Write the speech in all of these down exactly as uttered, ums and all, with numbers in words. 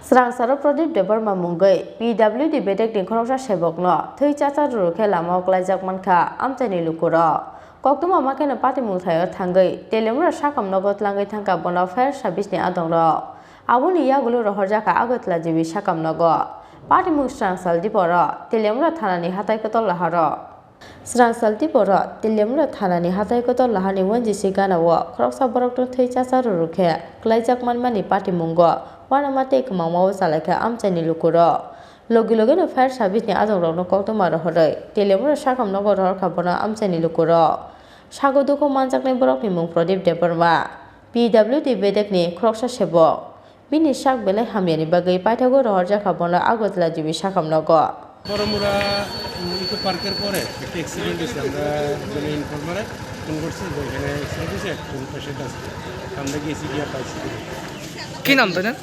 Swrangsaro Pradip Debbarma mungwi P W D bedekni khoroksa sebokno thwi chacha rwrwkhe lamao klaijak mankha amchaini lukurok. Koktwma makeno patimung thaio thangwi Teliamura sakam nogo tlangwi thangkha bono fire service ni adongrok. Aboni yagulo rohorjakha Agartala G B sakam nogo. Patimung Swrangsal Diporo Teliamura thanani hatai kotor laharo. Swrangsal Diporo Teliamura thanani hatai kotor lahani N G C ganao khoroksa borokno thwi chacha rwrwkhe klaijak manmani patimungo uanama tei kwmangmao chalaikha amchaini lukurok. Logi logino fire service ni adongrokno koktwma rohorwi Teliamura sakam nogo rohorkha bono amchaini lukurok. Sago dukhu manjaknai borokni mung Pradip Debbarma, P W D bedekni khoroksa sebok. Bini sak belai hamyani bagwi paithago rohorjakha bono Agartala G B sakam nogo. Boromura Eco Park-এর পরে একটা accident হয়েছে, আমরা এখানে ইনফর্মারে ফোন করছি যে এখানে accident হয়েছে, একজন পেশেন্ট আছে, আমরা গিয়েছি, গিয়ে পাইছি। কি নাম তাদের?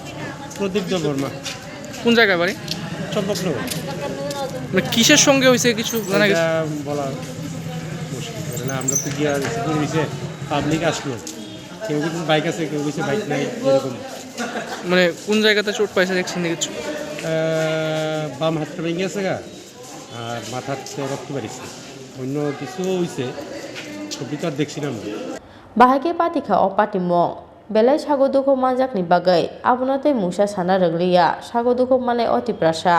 প্রদীপ দেববর্মা। কোন জায়গায় বাড়ি? চম্পকনগর। মানে কিসের সঙ্গে হয়েছে কিছু জানা গেছে? এটা বলা মুশকিল, কারণ আমরা তো গিয়ে রিসিভ করে দিছে, পাবলিক আসলো, কেউ কিছু বাইক আছে, কেউ কিছু বাইক নাই, এরকম। মানে কোন জায়গাতে চোট পাইছে দেখছেন না কিছু? আহ, বাম হাতটা ভেঙে গেছে গা, আর মাথাতে রক্ত বেরিয়েছে, অন্য কিছু হইছে, ছবি তো আর দেখছি না আমরা। Bahai khe patikha o patimung. Belai sago dukhu manjakni bagwi abono tei mungsa sana rwgliya, sago dukhu manai o Tiprasa.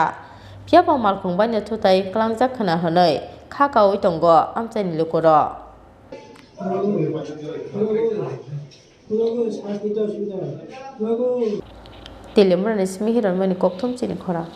Phiyaba malkhung baino thutai klangjak khna hwnwi kha kaui tongo amchaini lukurok. Teliamurani simi hiranmani kokthum chini khorang.